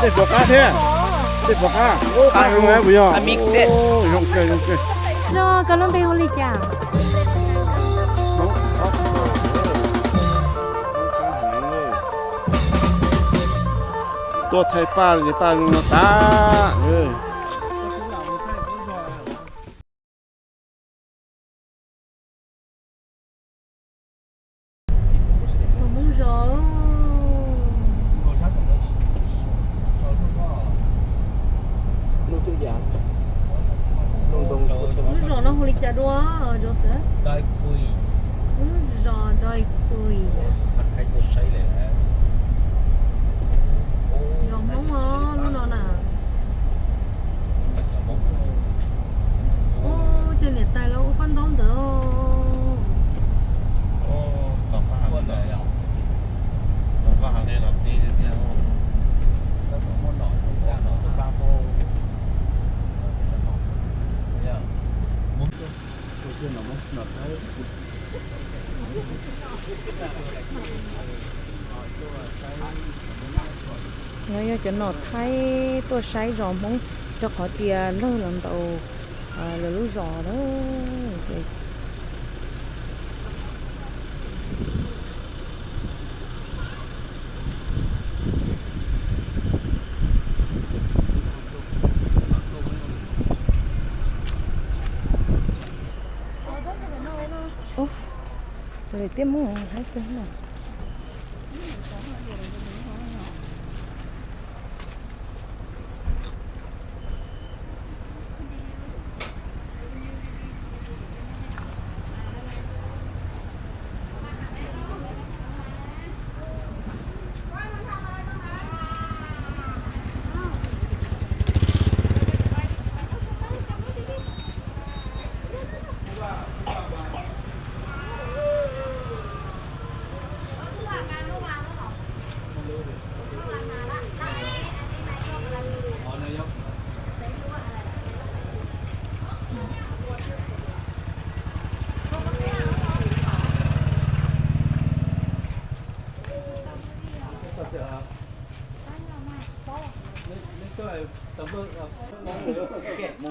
Tej puas qab thiab? Tej puas qab? Qab zoo na puas yog? Zoo kawg, zoo kawg. Zos koj lub npe hu li cas? Tuaj thaij paj ces paj zoo no tas. Txog Hmoob Zos. Lub zos no hu li cas dua, Joseph? Lub zos Doi Pui. Zos Hmoob os lub no na. Ub, cov niam tais lawv ua paj ntaub ntawd. No yog cov nom Thaib tuaj saib zos Hmoob rau qhov tias lawg los ntaus lawv lub zos na. Ub, lawv tiaj muaj haib kawg no.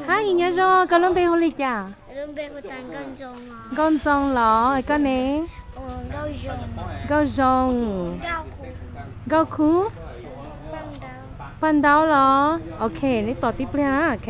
Hab, nyob zoo, koj lub npe hu li cas? Nkauj Ntxoo los koj ne? Nkauj Zoo. Nkauj Khu. Paj Ntaub los. Ok, neb tos tib pliag na, ok.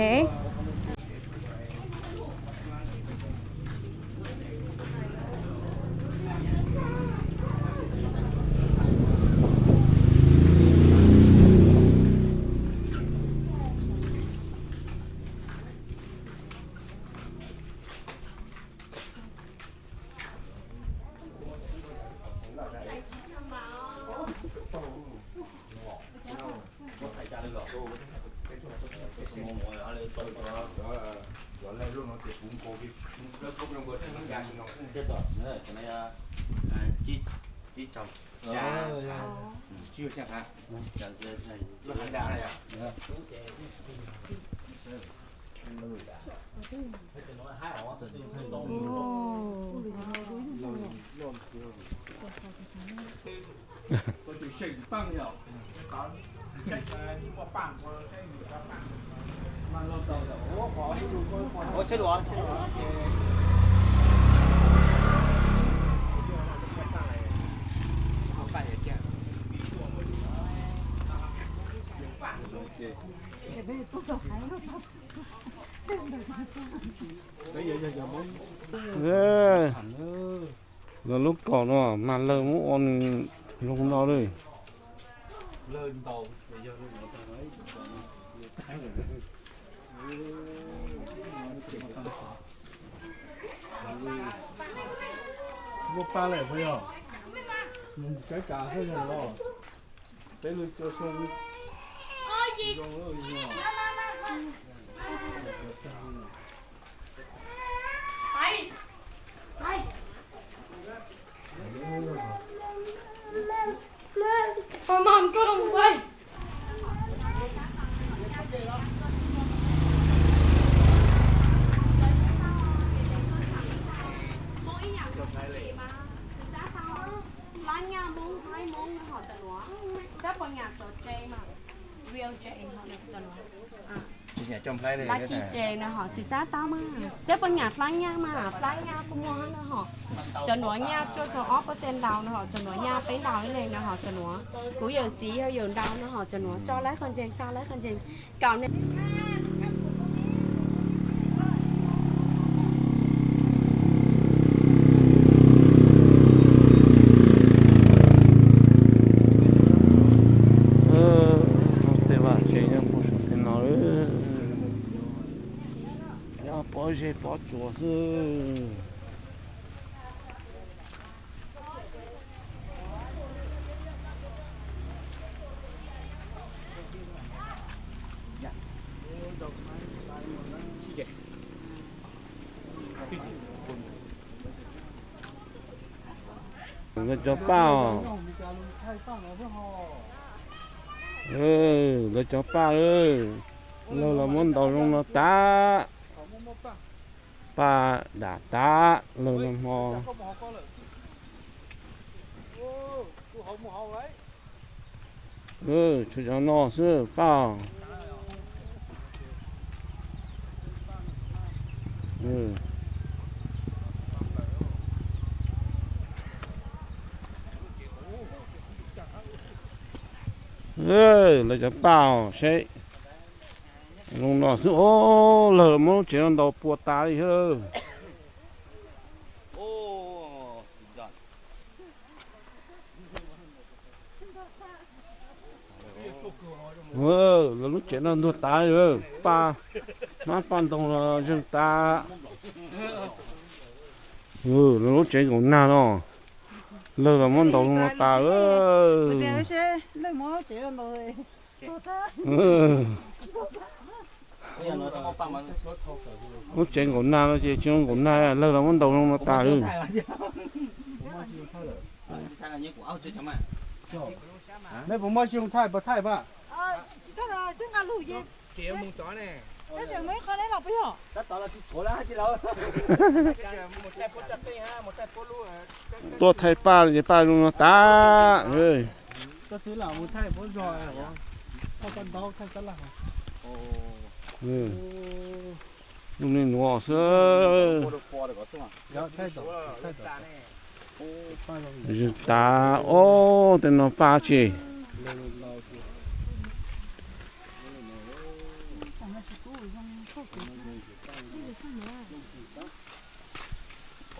Los lub kaum no mas lawv muab ua nws zoo no li. Muaj paj lawm puas yog? Kav kav xwb los. Peb lub cua xyoo zoo. Mom, go to play. Lab nyaj Hmoob, Hmoob ho tas luav, xab pos nyam tso tse mas. Laki J no hos, xis xab tab mas xab poj nyam hlab nyaj mas, hlab nyaj kuj muaj hab no hos. Cov nuav nyaj cuaj caug ob percent ntau no hos, cov nuav nyaj peb ntau ib leeg no hos, cov nuav kuv yawm txiv yog yawm ntau no hos, cov nuav tso laib qhov ntseeg, xa laib qhov ntseeg kaum ne. Tej vaj tsev nyob puag saum tej no, nyob pob zeb pob tsuas xwb. Lawv cov paj os, lawv cov paj, lawv los muab ntaus zoo no tas, paj dam tas lawm no hmo. Tshuav cov no xwb paj. Lawv cov paj os, seb zoo no xwb os, lawv muab lub tsev no ntaus puas tas li thiab. Lawv lub tsev no ntuag tas li, paj, hmab paj ntoo los zeeg tas. Lawv lub tsev nkaum nag no, lawv los muab ntaus zoo no tas. Lub tsev nkaum nag no ces tsis zoo nkaum nag, lawv los muab ntaus zoo no tas. Tuaj thaij paj ces paj zoo no tas. Zoo li nuav xwb. Zeeg tas os, tej no paj tsi.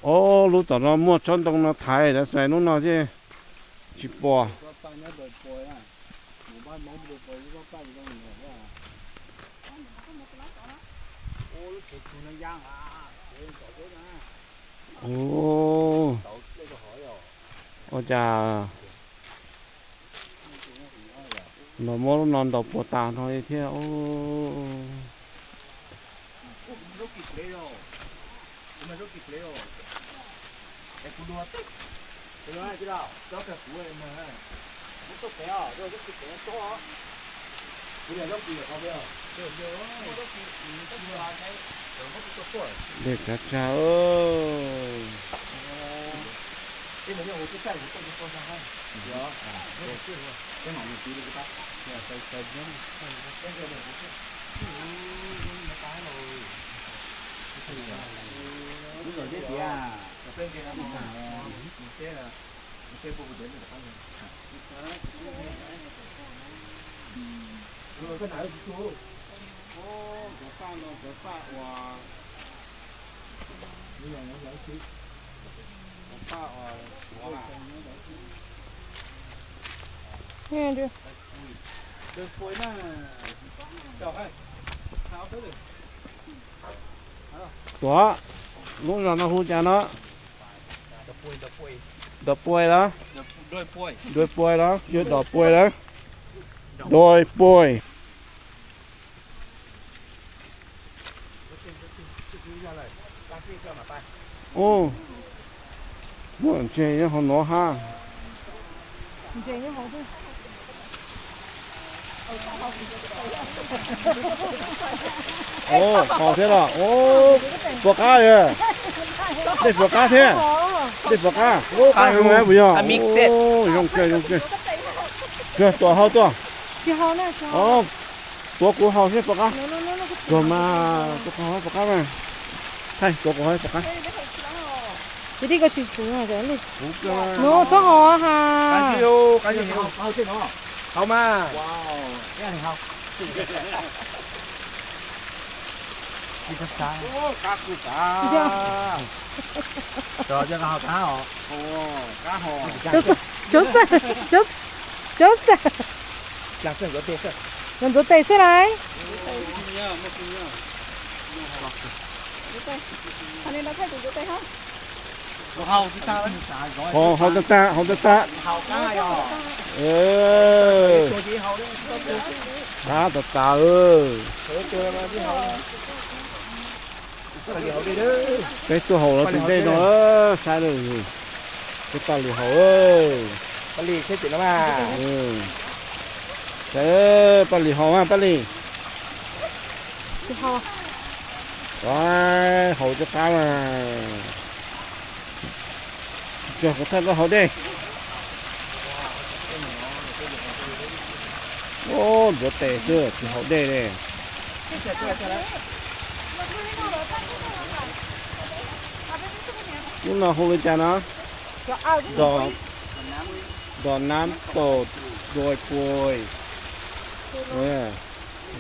Ob lub tom no muaj tsob ntoo no thaiv, lawv xais lub no ces tsis pom. Ua cas los muab lub no ntaus puas tas no li thiab. Dej tsav tsag. Tuam, lub zos no hu cas no? Doj Puai los? Doj Puai los? Yog Doj Puai los? Doj Puai. Ub, muaj ntses nyob hauv no hab. Ub, haus thiab los? Ub, puas qab li? Dej puas qab thiab? Dej puas qab? Ub, qab heev na puas yog? Ub, zoo kawg, zoo kawg. Tuam, haus tuaj. Tsis haus na, tsis haus. Tuav kuv haus seb puas qab. Tuav mas, tuav kuv haus puas qab mas. Thaij, tuav kuv haus puas qab. Ces tij ko tsis txwv no, txhob haus ha. Haus mas. Cov xav, cov xav, cov xav, cov ntxuav tes xwb lauj. Haus tag tag, haus tag tag. Qab tas tas. Peb tuaj haus los tus dej no, saib lawm. Peb Paj Lis haus. Saib Paj Lis haus mas Paj Lis. Haus cov qab mas. Tso kuv thaij koj haus dej. Ntxuav tes xwb tsis haus dej li. Lub no hu li cas no? Dom, dom nam tom doj puas.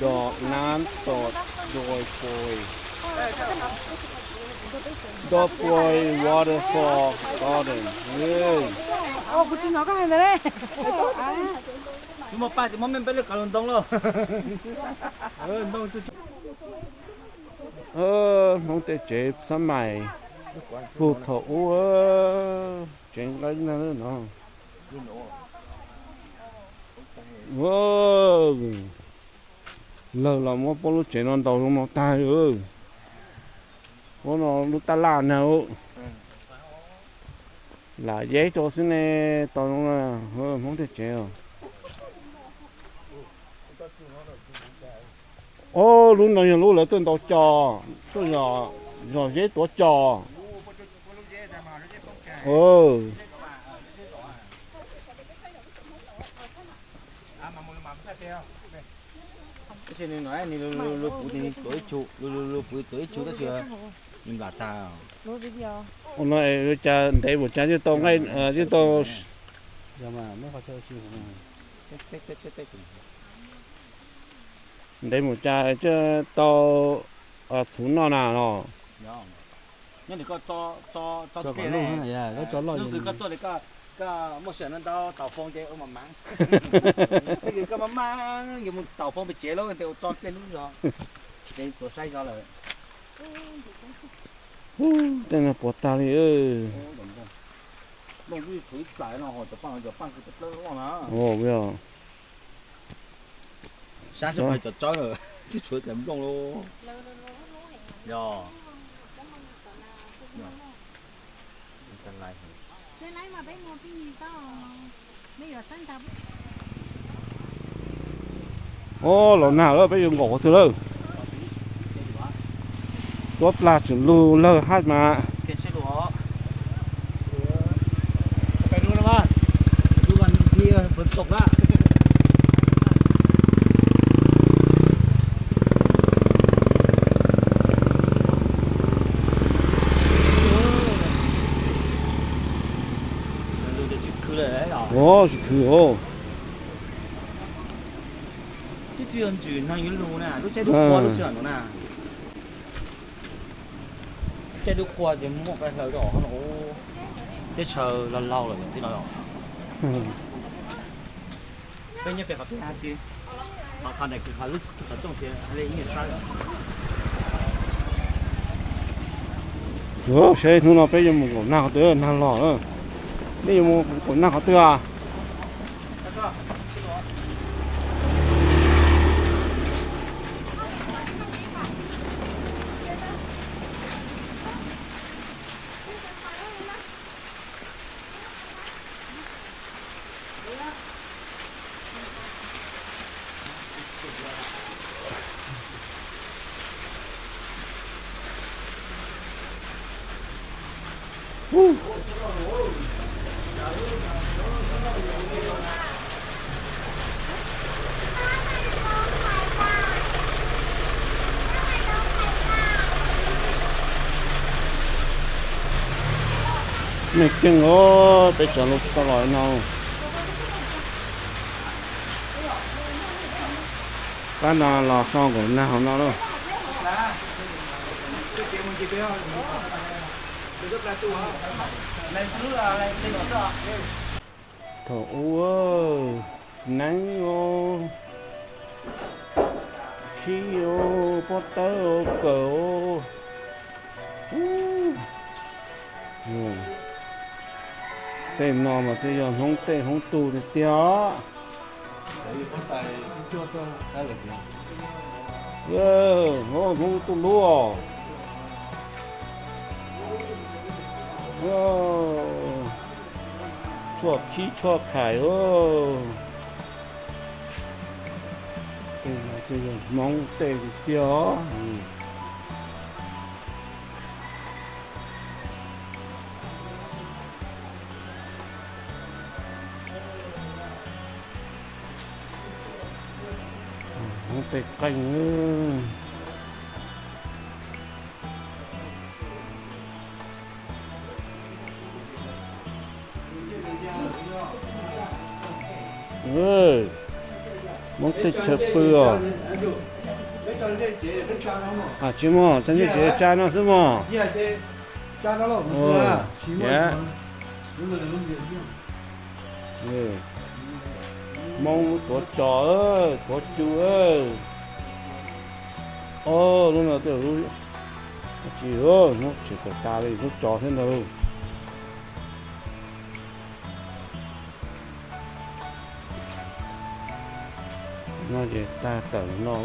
Dom nam tom doj puas. Doj puas waterfall garden. Hmoob tej tsev xab mais puag thaum ub, tsev nqeeb na no. Lawg los muab puab lub tsev no ntaus zoo no tag. Puab no lub tab laj nag, lam yeb rau xwb ne, tau zoo na. Hmoob tej tsev os. Ob lub no yog lub lawv tuaj ntaus cos, tuaj zom zeb tuav cos. Tab sis nws no nws lug pw tuav ib tsu, lug pw tuav ib tsu tab sis nws nplam tag. Ua no cas ntev mus cas yeej tau, yeej tau. Ntev mus cas coj tau txhuv noj na los. Nyob nws koj tso, tso, tso dlej ne. Hnub twg koj tuaj li koj muaj sij hawm no ntau taus foo ces ua mas mas. Ib kis koj mas mas yuav mus taus foo pem tsev lawm ntes ua tso dlej lub zog, ces tuav saib zog lawm. Tej no puas tag li. Nplooj twb tshuav ib plam no ho cov paj, cov paj kws plawg loj na. Sab sab pais cov tsawb lawm, twb tshuav cov nplooj lauj. Yog. Ua los nag lawm, peb yuav nkaum qhov twg lawm? Tuab plag tseem lug lawg hab mas. Ua, tsis khwv os. Twb tsis yog ntsws neeg yuav lug na, lub caij dub qhua lub sij hawm no na. Caij dub qhua ces muaj qe hlaws rau hauv no, teb chaws laug laug lawm tij laug. Peb nyob pem qhov twg hab txiv? Qhov daim kwv qhov lub qhov rooj ces hab li ib nyuag sab. Saib hnub no peb yuav mus nkaum nag qhov twg, nag los lawm. Peb yuav mus nkaum nag qhov twg a? Keej os, peb cov lus tsis tau los no. Pab no los so nkaum nag hauv no lauj. Thaum ub, neeb os, khib os, pob tawb os, kawm os. Tej no mas twb yog Hmoob tej Hmoob tug tiag tiag os. Hmoob tug lub os. Tshuaj khib tshuaj khais os. Tej no twb yog Hmoob tej tiag tiag os. Hmoob tej qeej. Hmoob tej chaw pw os. Tsis muaj, tso ntsej tsev tsa no xwb mog. Hmoob tuav cos, tuav cu. Os, lub no tej lub, tsis, Hmoob tseem tawm tas li lub cos thiab ntag. No ces tag tawm no.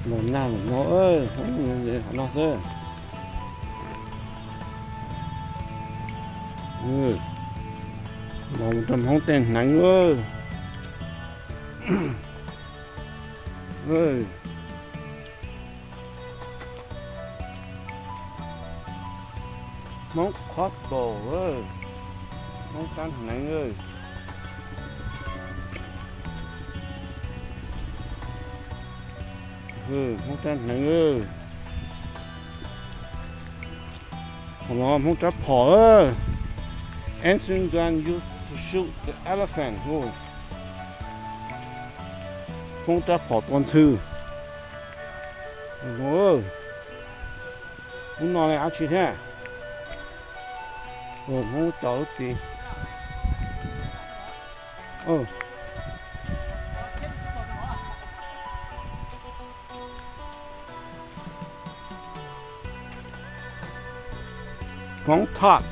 Los nag los no, qhov no xwb. Los mus rau Hmoob tej hneev. Hmoob Costco, Hmoob rab hneev. Hmoob rab hneev. Qhov no Hmoob rab phom. Ancient gun used to shoot the elephant. Hmoob rab phom tua ntxhw. Ub no li dab tsi thiab? Hmoob cov lub tid. Hmoob thaj,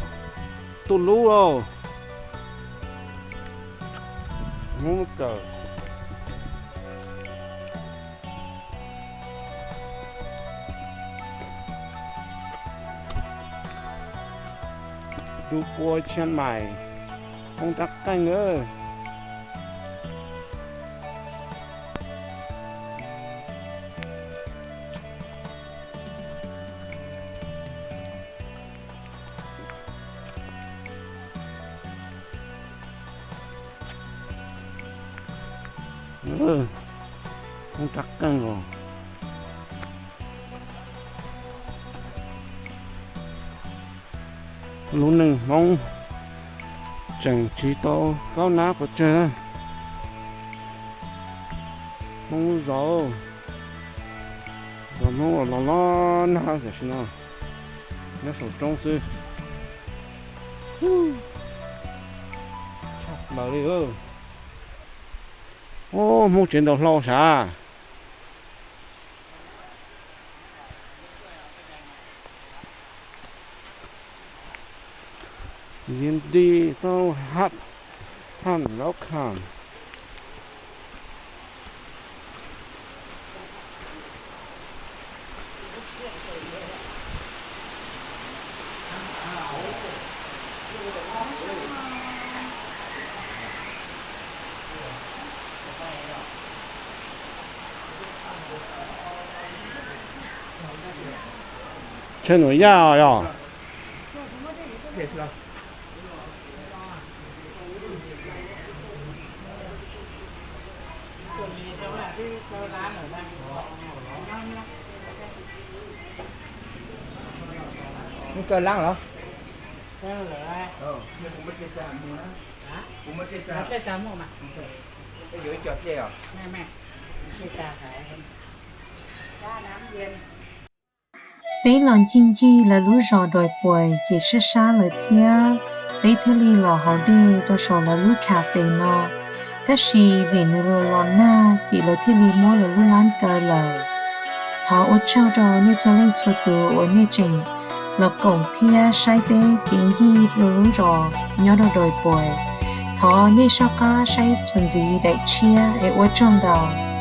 tuj lub lauj. Hmoob kawm. Du Pua Chiang Mai, Hmoob rab qeej. Hmoob rab qeej os. Lub neej Hmoob tseem tsis tau kaub nab pov tseg. Hmoob lub zos, zos Hmoob los los nag tam sim no, nyob saum roob xwb. Tshaj plaws li. Ub, Hmoob tsev ntaus hlau sav. Yim di tau hab, hab lab kham. Chaw num yaj yog. Kaw lab los? Peb los ncig ncig lawv lub zos Dais Puas ces sab sab lawm thiab, peb thiaj li los haus dej rau saum lawv lub cafe no. Tab sis vim nws los los nag ces lawv thiaj li muab lawv lub lab kaw lawm. Thov ua tsaug rau nej txhua leej txhua tus uas nej tseem los koom thiab saib peb kev ncig rau lub zos nyob rau Dais Puas. Thov nej soj qab saib txuas ntxiv daim tshiab es ua tsaug ntau.